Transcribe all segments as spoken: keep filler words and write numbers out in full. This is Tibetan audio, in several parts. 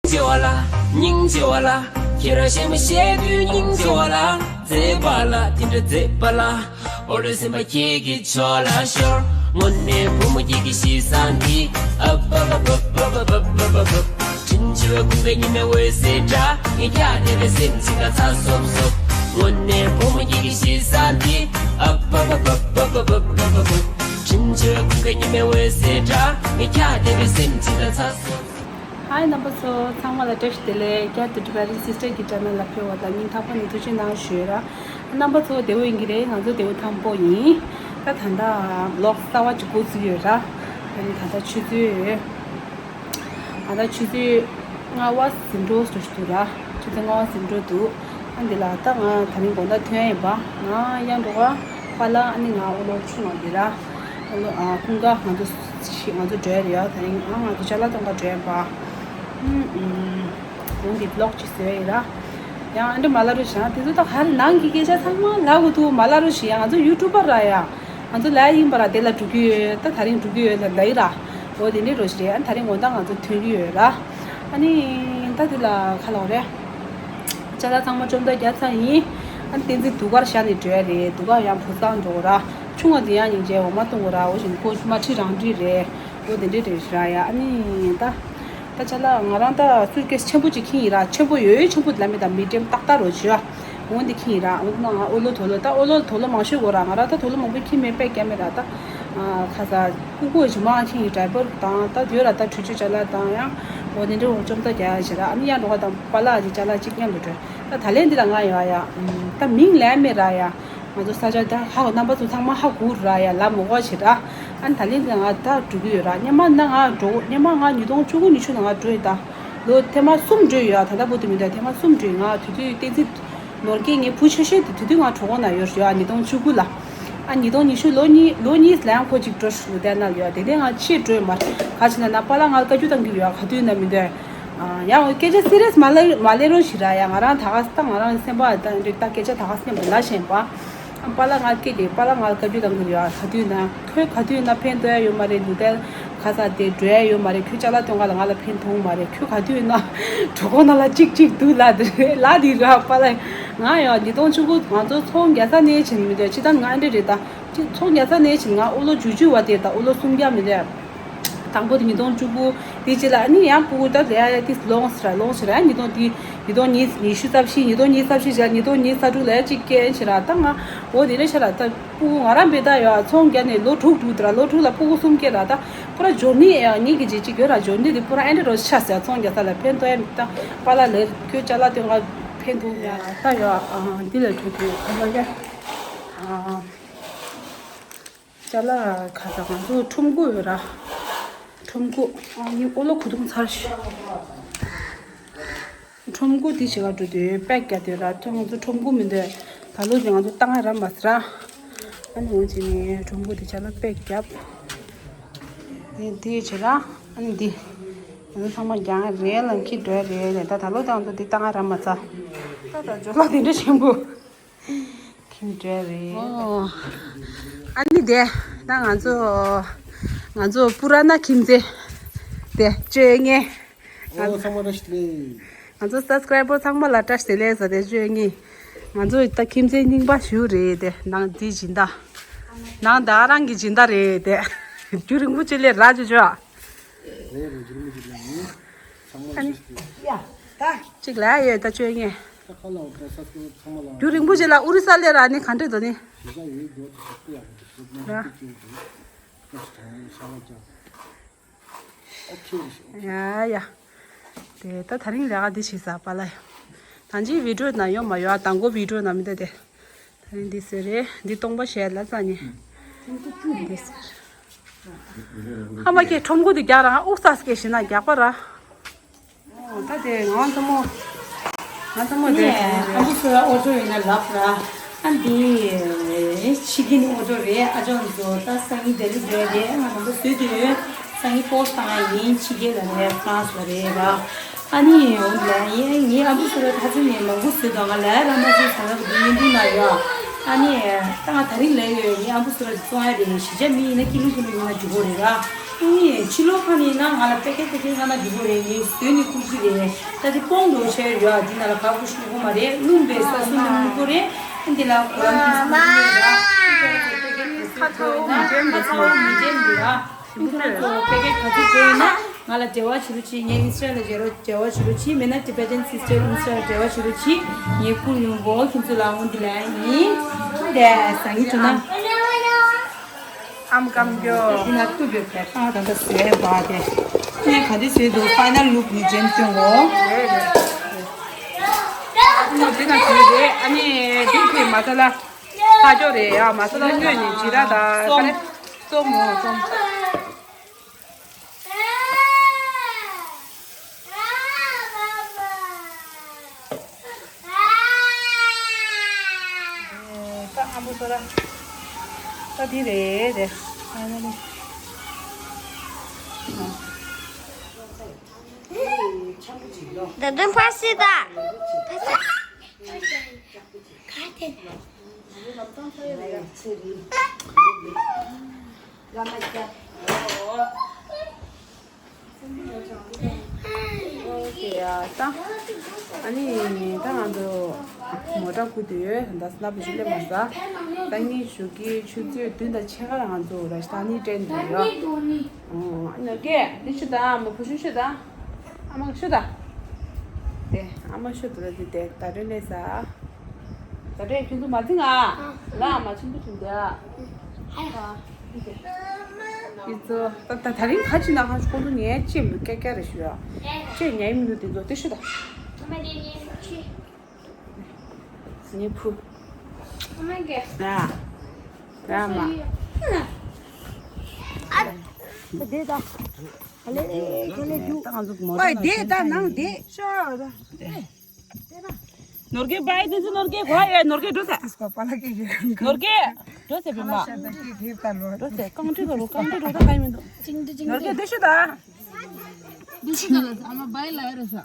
ཆེ་བ་ལ། སྙིང་རྗེ་བ་ལ། ཁྱེད་རང་གཞས་མ་བཤད་དུས་སྙིང་རྗེ་བ་ལ། མཛེས་པ་ལ། དེ་འདྲ་མཛེས་པ་ལ། འོ་རེ་སེམས་པ་ཁྱེད་ཀྱི་ཕྱོགས་ལ་ཤོར། དངོས་གནས་བུ་མོ་ཁྱེད་ཀྱི་གཤིས་བཟང་འདི། ཨ་བ་བ་བ། དྲིན་ཆེ་བའི་ཁུངས་ཀྱི་ཉི་མའི་འོད་ཟེར་འདྲ། ངས་ཀྱང་དེ་འདྲ་སེམས་ཅིག་ལ་ཚ་སོབ་སོབ། དངོས་གནས་བུ་མོ་ཁྱེད་ཀྱི་གཤིས་བཟང་འདི། ཨ་བ་བ་བ། དྲིན་ཆེ་བའི་ཁུངས་ཀྱི་ཉི་མའི་འོད་ཟེར་འདྲ། ངས་ཀྱང་དེ་འདྲ་སེམས་ཅིག་ལ་ཚ་སོབ། ཧའི་རྣམ་པ་ཚོ་ཚང་མ་ལ་བཀྲ་ཤིས་བདེ་ལེགས། བསྐྱར་དུ་ཊི་བེ་ཊན་སིས་ཊར་གྱི་ཆེ་ནལ་ལ་ཕེབས་པ་དང་སྙིང་ཐག་པ་ནས་ཐུགས་རྗེ་གནང་ཞུ་ཡ་ར། རྣམ་པ་ཚོ་བདེ་པོ་ཡིན་གྱི་རེད། ང་ཚོ་བདེ་པོ་དང་པོ་ཡིན། ད་ད་ལྟ་ཝི་ལོག་གསར་པ་ཅིག་འགོ་བཙུགས་ཡོད་ར། ཨ་ནི་ད་ལྟ་ཆུ་ཚོད། ད་ལྟ་ཆུ་ཚོད་ལྔ་པ་ཟིན་འགྲོ་འགྲོ་ཞིག་འདུག་ར། ཆུ་ཚོད་ལྔ་པ་ཟིན་འགྲོ་འདུག་ཨ་འདི་ལ་ད་ང་དེ་རིང་དགོང་དག་ཐོན་ཡིན་པ། ང་གཡང་འགྲོ་བ། པཱ་ལགས་ཨ་ནི་ང་ཨོ་ལོ་ཆུང་བ་འདི་ར། ཨོ་ལོ་ཨ་ཁུང་ག་ང་ཚོ་ང་ཚོ་འགྲོ་ཡ་རེད་ཡ། དེ་རིང་ཨ་ང་ཚོ་ཅ་ལག་གཏོང་ག་འགྲོ་ཡ་པ། ཨུམ་ཨུམ། གོང་གི་ཝི་ལོག་ཅིག་བཟོས་ཡིན་ར། ཡང་ཨ་འདྲ་མ་ལབ་རོགས་ཞེས། དེ་ཚོ་ད་ག་རེ་ནང་གི་སྐད་ཆ་ཚང་མ་ལབ་དགོས་འདུག་མ་ལབ་རོགས་ཞེས། ཡང་ང་ཚོ་ཡུ་ཊུབ་པར་ར་ཡ། ང་ཚོ་ལབ་ཡ་ཡིན་པ་ར་དེ་ལ་འགྲོ་གི་ཡོད། ད་དེ་རིང་འགྲོ་གི་ཡོད་ལ་ལབ་ཡི་ར། འོ་དེ་འདྲའི་རོ་ཞིག་རེད། ཨ་ནི་དེ་རིང་དགོང་དག་ང་ཚོ་ཐོན་གི་ཡོད་ར། ཨ་ནི་ད་དེ་ལ་ཁ་ལོག་རེད། ཅ་ལག་ཚང་མ་བཅོམ་ཐག་རྒྱག་ཚར་ཡིན། ཨ་ནི་བསྟན་འཛིན་སྡུག་གར་བཞག་ནས་འགྲོ་ཡ་རེད། སྡུག་གར་ཡང་བུ་བཟང་འགྲོ་ར། ཆུང་བ་དེ་ཡང་སྙིང་རྗེ་འོ་མ་བཏུང་དགོས་ར། འོ་བཞིན་ཁོ་མ་ཁྲི་རང་ཁྲི་རེད། འོ་དེ་འདྲའི་རེད་ར་ཡ། ཨ་ནི་ད་ད་ཅ་ལག་ང་རང་ད་སུཊ་ཀེས་ཆེན་པོ་ཅིག་ཁྱེར་ཡིན་ར། ཆེན་པོ་ཡོད་ཡོད་ཆེན་པོ་ལ་མེད་ད་མི་ཌི་ཡམ་ཏག་ཏག་རོ་བྱོས་ཨ། འོ་འདི་ཁྱེར་ཡིན་ར། འོ་ན་ང་ཨོ་ལོ་དོ་ལོ་ད་ཨོ་ལོ་དོ་ལོ་མང་ཤོས་དགོས་ར། ང་རང་ད་དོ་ལོ་མང་པོ་ཁྱེར་མེད་པས་རྒྱ་མེད་ར་ད། ཁ་ས། ཀུ་ཀུ་ཇི་མ་ཁྱིམ་གྱི་ཌའི་པར་དང་ད་དུས་ར་ད་ཁྲུས་ཆུ་ཅ་ལག་དང་ཡང་། འོ་དེ་འདྲའི་འོ་བཅོམ་ཐག་རྒྱག་ཡ་ཞེ་ར། ཨ་ནི་ཡང་འགྲོ་བ་དང་པཱ་ལགས་ཀྱི་ཅ་ལག་གཅིག་མཉམ་དུ་འགྲོ། ད་ད་ལན་འདི་ལ་ང་ཡོད་ཡ། ད་མིང་ལན་མེད་ར་ཡ། ང་ཚོ་ས་ཆ་ད་ཧ་གོ་རྣམ་པ་ཚོ་ཚང་མ་ཧ་གོ་ར་ཡ་ལ་མོ་གོ་ཞེ་ར། ཨ་ནི་ད་ལན་འདི་ལ་ང་ད་འགྲོ་གི་ཡོད་ར། སྙེ་མ་ན་ང་འགྲོ་སྙེ་མ་ང་ཉིས་སྟོང་བཅུ་དགུ་ཉི་ཤུ་ན་ང་འགྲོ་ཡི་ད། ལོ་ཐེངས་མ་གསུམ་འགྲོ་ཡོད་ཡ། ད་ལྟ་བུ་དུ་མི་འདྲ་ཐེངས་མ་གསུམ་འགྲོ་ཡོད། ང་དུས་དུས་བསྟན་འཛིན། ནོར་རྒྱས་ངའི་བུ་ཆེ་ཤོས་དེ་དེ་དུས་ང་གྲོགས་པོ་ན་ཡོད་རེད་ཨ། ཉིས་སྟོང་བཅུ་དགུ་ལ། ཨ་ཉིས་སྟོང་ཉི་ཤུ་ལོ་གཉིས་ལོ་གཉིས་ལ་ཡང་ཁོ་གཅིག་འགྲོ་ཞུ་དེ་ན་ཡོད། དེ་ནས་ང་ཕྱིར་འགྲོ་ཡོད་མ་རེད། ག་ཅི་ན་ན་པཱ་ལགས་ང་ལ་བཀའ་བཀྱོན་བཏང་གི་ཡོད་ཨ། ག་དུས་ན་མི་འདོད། ཨ་ཡང་སྐད་ཆ་སི་རི་ཡས་མ་ལ་མ་ལས་རོགས་ཞིག་ར་ཡ། ང་རང་ད་ག་ད་ང་རང་སེམས་པ་ད་འདྲ་ད་སྐད་ཆ་ད་ག་སེམས་པ་ལ་ཞེན་པ། ཨ་པཱ་ལགས་ང་སྐད་དེ་པཱ་ལགས་ང་ལ་བཀའ་བཀྱོན་བཏང་གི་ཡོད་ཨ། ག་དུས་ན། ཁོས་ག་དུས་ན་ཕན་ཐོགས་ཡ་ཡོད་མ་རེད། ལུས་རྟེན་ཁ་ས་དེ་འགྲོ་ཡ་ཡོད་མ་རེད། ཁོས་ཅ་ལག་སྟོན་ག་ལ་ང་ལ་ཕན་ཐོགས་མ་རེད། ཁོས་ག་དུས་ན་གྲོད་ཁོག་ནང་ལ་གཅིག་གཅིག་འདུག་ལ་དེ་རེད་ལ་དེ་ར་པཱ་ལགས། ང་ཡང་ཉིས་སྟོང་བཅུ་དགུ་ང་ཚོ་ཚོང་རྒྱག་ས་ནས་བྱིན་མི་འདོད་ཅི་ད་ང་འདྲ་རེད་ད། ཅི་ཚོང་རྒྱག་ས་ནས་བྱིན་ང་ཨོ་ལོ་ཇུ་ཇུ་བ་དེ་ད་ཨོ་ལོ་སུམ་བརྒྱ་མི་འདོད། དང་པོ་དེ་ཉིས་སྟོང་བཅུ་དགུ་དེ་རྗེས་ལ་ཨ་ནི་ཡང་ཕྲུ་གུ་ད་ལས་ཡ་ཏིས་ལོངས་ར་ལོངས་ར་ཉིས་སྟོང་དེ་ཉིས་སྟོང་ཉི་ཉི་ཤུ་རྩ་བཞི་ཉིས་སྟོང་ཉི་ཤུ་རྩ་བཞི་ར་ཉིས་སྟོང་ཉི་ཤུ་རྩ་དྲུག་ལ་ཡ་གཅིག་སྐྱེས་ཕྱིར་ར་ད་ང་འོ་དེ་རེད་ཤ་ར་ད་ཕྲུ་གུ་ང་རང་བེ་ད་ཡོད་ཚོང་རྒྱག་ནས་ལོ་དྲུག་དྲུག་དེ་ར་ལོ་དྲུག་ལ་ཕྲུ་གུ་གསུམ་སྐྱེས་ར་ད་པུ་ར་འབྱོར་ནི་ཡ་ངེད་ཀྱི་རྗེས་གཅིག་ཡོད་ར་འབྱོར་ནི་དེ་པུ་ར་ཨེ་འདྲ་རོ་ཤ་ཟེར་ཚོང་རྒྱག་ས་ལ་ཕན་ཐོགས་ཡ་མི་ད་པཱ་ལགས་ལས་ཁྱོད་ཅ་ལག་སྟོན་ག་ཕན་ཐོགས་ཡ་ད་ཡོད་འདི་ལ་གྲོས་དུས་ཨ་ལ་ཡ། ཅ་ལག་ཁ་ས་ང་ཚོ་ཁྲོམ་སྐུ་ཡོད་ར། ཁྲོམ་སྐུ་ཨ་ནི་ཨོ་ལོ་གོས་ཐུང་ཚར་ཤི། ཁྲོམ་སྐུ་དེ་ཞིག་ག་འགྲོ་དུས་པེག་རྒྱག་དུས་ར་ཁྱོད་ང་ཚོ་ཁྲོམ་སྐུ་མི་འདོད། ད་ལོ་དེ་ང་ཚོ་བཏང་ཡ་ར་མ་ཟེར་ར། ཨ་ནི་འོང་ཅི་ནི་ཁྲོམ་སྐུ་དེ་ཅ་ལག་པེག་རྒྱབ། དེ་དེ་བྱེད་ར་ཨ་ནི་འདི། ང་ཚོ་ཚང་མ་རྒྱང་རེད་ལ་འཁྱེར་འགྲོ་ཡ་རེད་ལ་ད་ད་ལོ་དེ་ང་ཚོ་དེ་བཏང་ཡ་ར་མ་ཚར། ད་ད་ཇོ་ལགས་དེ་འདྲ་ཆེན་པོ། ཁྱིམ་འདྲ་རེད། ཨོ། ཨ་ནི་དེ། ད་ང་ཚོ། ང་ཚོ་པུ་ར་ན་ཁྱིམ་མཚེས། དེ་བཅོ་ལྔ། ཨོ་ཚང་མ་བཀྲ་ཤིས་བདེ་ལེགས། ང་ཚོ་སབ་སི་ཀ་རའི་བར་ཚང་མ་ལ་བཀྲ་ཤིས་བདེ་ལེགས་ཟེར་དེ་བཅོ་ལྔ། ང་ཚོ་ད་ཁྱིམ་མཚེས་རྙིང་པ་ཞིག་རེད་དེ་ནང་འདི་སྦྱིན་བདག་ནང་ད་རང་གི་སྦྱིན་བདག་རེད་དེ། རྒྱུན་རིང་པོ་ཅིག་ལས་ར་ཅོ་ཅོ། རེད་རེད་རྒྱུན་རིང་པོ་ཅིག་ལས་ཡིན། ཚང་མ་ལ་ཨ་ནི། བཀྲ་ཤིས་བདེ་ལེགས། ཡ། ད། གཅིག་ལ་ཡོད་ད་བཅོ་ལྔ། ད་ཁ་ལ་འོ་ད་ས་སྐྱོ་ཚང་མ་ལ། རྒྱུན་རིང་པོ་ཅིག་ལ་ཨོ་རི་ས་ལས་ར་ནི་ག་འདྲ་འདུག་ནི། གཞིས་ཆགས་ཡོད་འགྲོ་དེ་ཚོ་ཡག་པོ་འདུག་ཟེར་ན་ཡ། ཐུགས་སྐྱོན་འདུག་སྐྱོ་ཞིག་དང་ཡང་ཤ་བ་ཀྱང་། ཨོ་ཁེ་རེད་ཤག་ཨོ་ཁེ། ཡ་ཡ། དེ་ད་ད་རིང་ལས་ཀ་འདི་བྱེད་ས་པ་ལ་ཡ། ད་ཅིའི་བི་ཌིའོ་ན་ཡོད་མ་ཡོད་ཨ་དང་པོ་བི་ཌིའོ་ན་མི་འདུག་དེ། ད་རིང་འདི་ཟེར་རེད་འདི་སྟོང་པ་བཤད་ལ་ཙ་ནི། འདི་ཟེར། ཧ་མ་ཁྱེད་ཁྲོམ་སྐུ་འདི་རྒྱག་རང་ཨུག་ས་སྐད་བྱེད་ན་རྒྱག་པ་ར། ཨོ་ད་དེ་ང་ཚོ་མོ། ང་ཚོ་མོ་དེ་ཨ་ནི་ཨ་ཁུ་སུ་ར་ཨོ་ཏོ་ཡིན་ན་ལབ་ར། ཨ་འདི་ཕྱི་གི་ནི་ཨོ་ཏོ་རེད། ཨ་ཅོ་ཚོ་ད་སང་ཉིན་ལྡི་ལི་འགྲོ་ཡ་རེད། ང་དང་པོ་བཟོས་དུས་སང་ཉིན་པོ་སི་ཊི་བཏང་ཡ་ཡིན། ཕྱི་རྒྱལ་ལ་རེད། ཧྥ་རན་སི་ལ་རེད་ར། ཨ་ནི་འོ་ལ་ཡིན་ངའི་ཨ་ཁུ་སུ་ར་ད་ཚོད་ནས་མང་པོ་བཟོས་དང་ང་ལ་ར་མ་བཟོས་ས་ལ་བུ་ཡིན་འདུག་ན་ཡ། ཨ་ནི་ད་ང་ད་རིང་ལ་ཡོད་ངའི་ཨ་ཁུ་སུ་ར་བཙོང་ཡ་རེད། གཞིས་ཆགས་མི་ཡིན་ན་ཀི་ལུ་ཀི་ལུ་ཡིན་ན་འགྲིག་གོ་རེད་ར། ཨ་ནི་ཕྱི་ལོགས་ཁ་ནས་ན་ང་ལ་པེ་ཀེ་ཊི་དེ་གས་ང་ལ་འགྲིག་གི་རེད། ངས་བཟོས་ནས་བསྐུར་གྱི་རེད། ད་དེ་སྤོང་འགྲོ་བྱས་ཡོད། ཨ་འདི་ན་ལ་ག་གུ་ཤི་གོ་མ་རེད། རླུང་བས་ས་སུ་ནི་མི་གོ་རེད། ཨ་འདི་ལ་ཁོ་རང་ཁྱིམ་སུ་མི་གོ་རེད། ཁ་ཚ་བོ་མི་འདྲེན་འདུག་ཁ་ཚ་བོ་མི་འདྲེན་འདུག་ཨ་ཁྱོད་རང་ཚོ་པེ་ཀེ་ཊི་ག་ཚོད་དགོས་ཡོད་ན་ང་ལ་འབྲེལ་བ་བྱེད་རོགས་གྱིས། ངའི་ཨིན་སི་ཊ་ལ་འབྲེལ་བ་བྱེད་རོགས་གྱིས། མེད་ན་ཊི་བེ་ཊན་སི་སི་ཊར་ཨིན་སི་ཊ་ལ་འབྲེལ་བ་བྱེད་རོགས་གྱིས། ངས་བསྐུར་ཡོང་གོ་ཁྱེད་ཚོ་ལ་འོང་འདི་ལ་ཡིན། དེ་ཟ་ངེས་བྱུང་ན། ཨམ་སྐམ་རྒྱོ། དེ་ན་ཏུ་བེ་བེ་ཨ་ད་ད་ཟེར་བ་དེ། ངས་ག་དུས་ཟེར་འདུག་ཕའི་ནལ་ལུག་ནི་ཇེམ་སྟོན་གོ། རེད་རེད། ཨ་ནི་དེ་ན་དེ་རེད། ཨ་ནི་དེ་དེ་མ་ཐ་ལ། ཕ་ཅོ་རེད་ཡ། མ་ཐ་ལ་སྔོན་ནས་ཇི་ར་ད་ག་རེ། རྩོམ་མོ་རྩོམ། ད་སྔ་མོ་སོ་ར། ད་འདི་རེད་དེ། ད་དུང་ཕ་སི་ད། ཕ་སི། ག་དེ། ཨོ་ཁེ་ཡ་ད། ཨ་ནི་ད་ང་ཚོ་མོ་ཊ་ཁུར་དུ་ཡོད། ད་སླ་པོ་ཞིག་སླེབས་མ་ས། ད་ངའི་ཞོགས་ཀའི་ཆུ་ཚོད་བདུན་དང་ཕྱེད་ཀ་ལ་ང་ཚོ་རཱཇ་ཐ་ནི་ཊྲེན་དུ་ཡོད། ཨོ་ཨ་ནི་ཀེ་འདི་ཤུ་ད་མོ་བུ་ཤུ་ཤུ་ད། ཨ་མ་ཤུ་ད། དེ་ཨ་མ་ཤུ་ད་ལ་དེ་དེ་ད་ཊྲེན་སླེབས་ས། ད་ལྟའི་ཁྱོད་ཚོ་མ་འཛིང་ཨ། ལ་མ་ཆེན་པོ་བྱུང་དེ་ཨ། ཁྱེད་ཚོ་ད་ད་ད་རིང་ཁ་ཅིག་ན་ཁ་ཅིག་ཁོང་ཚོ་ངའི་ལྕེ་མི་ཀྱག་ཀྱག་རེ་ཞུ་ཨ། ལྕེ་ཉའི་མི་འདུག་དེ་ཚོ་དེ་ཤུ་ད། ཉི་ཕུ། ར། ར་མ། ཨ་དེ་ད། ག་ལེ་ག་ལེ་རྒྱུ། ད་ང་ཚོ་མོ་ཨོ་ཊ་ལ་དེ་ད་ནང་དེ། ཤོག་ད། ནོར་གེ་བའི་དེ་ཚོ་ནོར་གེ་གོ་ཡ། ནོར་གེ་འགྲོ་ས། ཏིས་པ་པ་ལ་ཀེ་ཡོད། ནོར་གེ་འགྲོ་ས་བི་མ། ཤ་ད་ཀེ་ཀེ་ད་ལོ། འགྲོ་ས་རྐང་ཁྲི་ད་ལོ་རྐང་ཁྲི་འགྲོ་ད་ག་ཡི་མི་འདུག་ཅིང་ཏི་ཅིང་ཏི། ནོར་གེ་དེ་ཤུ་ད། དེ་ཤུ་ད་ལ་ཨ་མ་བའི་ལ་ཡ་ར་ས།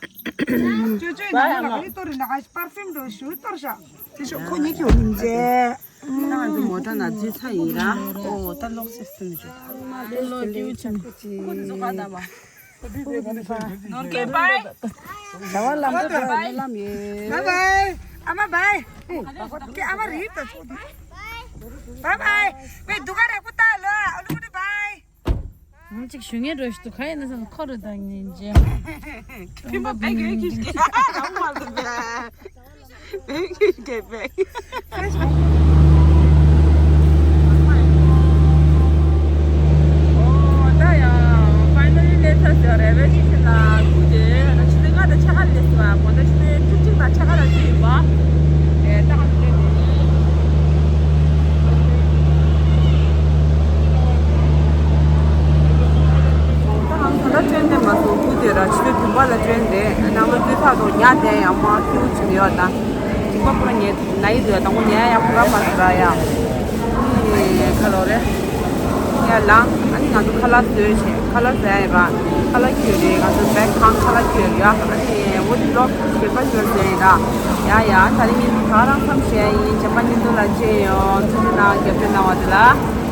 ཅོ་ཅོ་ཡི་ནང་ལ་ག་རེ་གཏོར་རེད་ན། ཨ་པར་ཕིའུམ་འགྲོ་ཞུ་གཏོར་ཤག་དེ་ཤོག་ཁོ་གཉིས་ཀྱི་འོ་ཉིན་ཅེ། ད་ང་ཚོ་མོ་ཊ་ནང་འཛུལ་ཚར་ཡིན་ར། ཨོ་ད་གློག་སིས་ཏེམ་ཅིག་ཨ་མ་ལོ་ཀེའུ་ཆག་ཅིག་ཁོ་ཚོ་ག་ད་བ། ནོར་གེ་བའི། ཟླ་བ་ལམ་འགྲོ་ད་ལམ་ཡིན། བའི་བའི། ཨ་མ་བའི། ཀེ་ཨ་མ་རིབ་ད་ཚོ་དེ། བའི་བའི། བའི་འདུག་ག་རེ་ཀུ་ཏ་ལོ་ཨ་ལུ་ཀུ་ཏི་བའི། ང་གཅིག་ཞུ་ངེས་འགྲོ་ཞིག་ཏུ་ཁ་ཡིན་ན་སང་ཁོ་རུ་དང་ཉིན་རྗེ། ཁྱིམ་པ་བེག་ཡོད་ཁྱིམ་ཞིག་རང་མ་དུ་བེག་བེག་ཡོད་ཀྱི་བེག་ཨོ་ད་ཡང་ཕའི་ནལ་ལི་སླེབས་ཚར་ཟེར་རེ་བའི་ཆི་ཆི་ན་ཁུ་དེ་ཆི་ལི་ང་དང་ཆ་ག་ལ་སླེབས་སོང་བ། མོ་ད་ཆི་ལི་ཁྲུག་ཅིག་དང་ཆ་ག་ལ་ཚུད་ཡོད་པ། ཨེ་ད་ག་ཚོད་རེད་དེ། ད་ང་ཚོ་ད་ཊྲེན་དེ་མ་སོང་ཁུ་དེ་ར་ཆུ་ཚོད་བདུན་པ་ལ་ཊྲེན་དེ་ནང་ལོ་དུས་ཐག་ཏུ་ཉལ་དེ་ཡང་མ་ཁྱུ་ཆུ་ཡོད་ད། ཅིག་པ་པུ་ར་ཉལ་ན་ཡི་དུ་ཡ་དང་པོ་ཉལ་ཡ་ཁུ་ར་མ་སུ་ར་ཡ། ཁ་ལོ་རེ། ཡ་ལང་ཨ་ནི་ང་ཚོ་ཁ་ལག་བཟོས་བྱས་ཁ་ལག་བཟས་ཡ་ར། ཁ་ལག་ཁྱོད་རེད། ང་ཚོ་བེག་ཁང་ཁ་ལག་ཁྱོད་རེད་ཡ། ཨ་ནི་འོ་དེ་ལོག་ཁྱོད་པ་ཁྱོད་བཟས་ཡ་ར། ཡ་ཡ་ད་རིང་ཉིན་ད་རང་མཚམས་བྱས་ཡིན། བྱས་པ་ཉིན་དུ་ལ་བྱས་ཡོང་ཚུལ་དེ་ནང་རྒྱབ་སྐྱོར་གནང་བ་དེ་ལ།